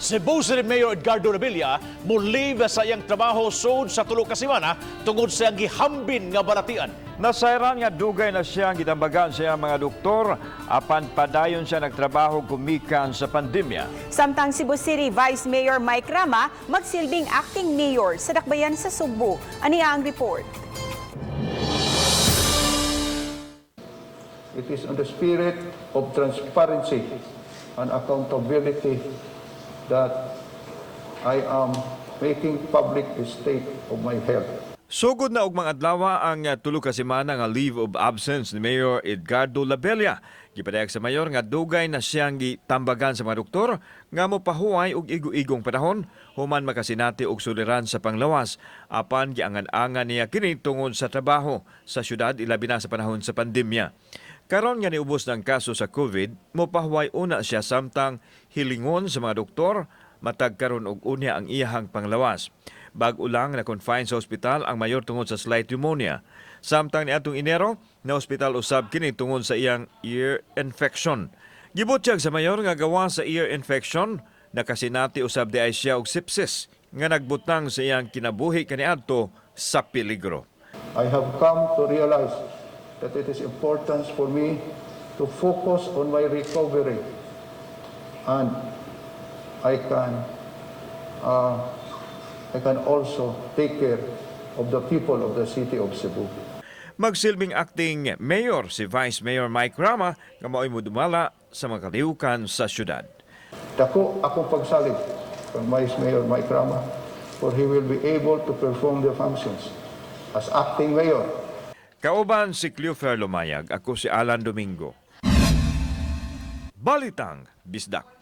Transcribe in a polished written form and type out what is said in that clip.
Cebu City Mayor Edgardo Revilla mo-leave sa iyang trabaho sud sa 3 ka semana tungod sa iyang gihambin nga balatian. Nasayran nga dugay na siyang gitambagan sa iyang mga doktor apan padayon siya nagtrabaho gumikan sa pandemya. Samtang Cebu City Vice Mayor Mike Rama magsilbing acting mayor sa dakbayan sa Sugbo. Aniya ang report. It is on the spirit of transparency and accountability that I am making public the state of my health. Sugod na og mga adlaw ang 3 ka semana nga leave of absence ni Mayor Edgardo Labella. Gipadayag sa mayor nga dugay na siyang gitambagan sa mga doktor nga mopahuway og igo-igong panahon human makasinati og suliran sa panglawas, apan giangan-angan niya kini tungod sa trabaho sa syudad, ilabi na sa panahon sa pandemya. Karon nga niubos ng kaso sa COVID, mopahuway una siya samtang hilingon sa mga doktor matag karon og unya ang iyahang panglawas. Bag-o lang na-confine sa ospital ang mayor tungod sa slight pneumonia. Samtang niadtong Enero, na ospital usab kini tungod sa iyang ear infection. Gibutyag sa mayor nga gawa sa ear infection, nakasinati usab diay siya og sepsis nga nagbutang sa iyang kinabuhi kaniadto sa peligro. I have come to realize that it is important for me to focus on my recovery and I can also take care of the people of the city of Cebu. Magsilbing acting mayor si Vice Mayor Mike Rama nga mao'y modumala sa mga kalihukan sa syudad. Dako akong pagsalig kang Vice Mayor Mike Rama, for he will be able to perform the functions as acting mayor. Kauban si Cleofer Lumayag, ako si Alan Domingo. Balitang Bisdak.